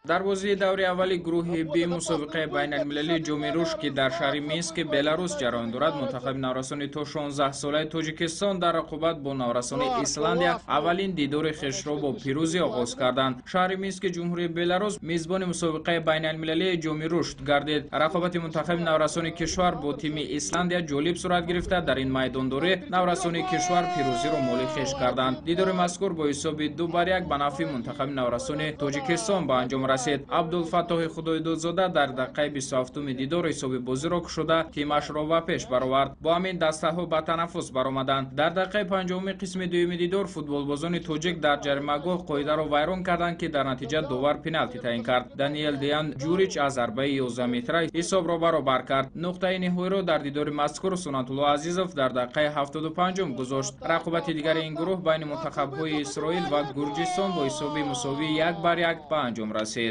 Дар бозии даври аввали гурӯҳи Б мусобиқаи байналмилалии Ҷоми рушд, ки дар шаҳри Мински Беларус ҷараён дорад, мунтахаби наврасони то 16-солаи Тоҷикистон дар рақобат бо наврасони Исландия аввалин дидори хешро бо пирӯзӣ оғоз карданд. Шаҳри Мински Ҷумҳурии Беларус мизбони мусобиқаи байналмилалии Ҷоми рушд гардид. Рақобати мунтахаби наврасони кишвар бо тими Исландия ҷолиб сурат гирифта, дар ин майдондорӣ наврасони кишвар пирӯзиро моли хеш карданд. Дидори мазкур бо ҳисоби 2-1 ба нафъи мунтахаби наврасони Тоҷикистон ба анҷом расид. Абдулфаттоҳи Худойдодзода дар дақиқаи 27-уми дидор ҳисоби бозиро кушода, тимашро ба пеш баровард. Бо ҳамин дастаҳо ба танаффус баромаданд. Дар дақиқаи 50-уми қисми дуюми дидор футболбозони тоҷик дар ҷаримагоҳ қоидаро вайрон карданд, ки дар натиҷа довар пеналти таъин кард. Даниэл Деян Ҷурич аз зарбаи 11 метра ҳисобро баробар кард. Нуқтаи ниҳоиро дар дидори мазкур Сунатулло Азизов дар дақиқаи 75-ум гузошт. Рақобати дигари ин гурӯҳ байни мунтахабҳои Исроил ва Гурҷистон бо ҳисоби мусовии 1-1 ба анҷом расид.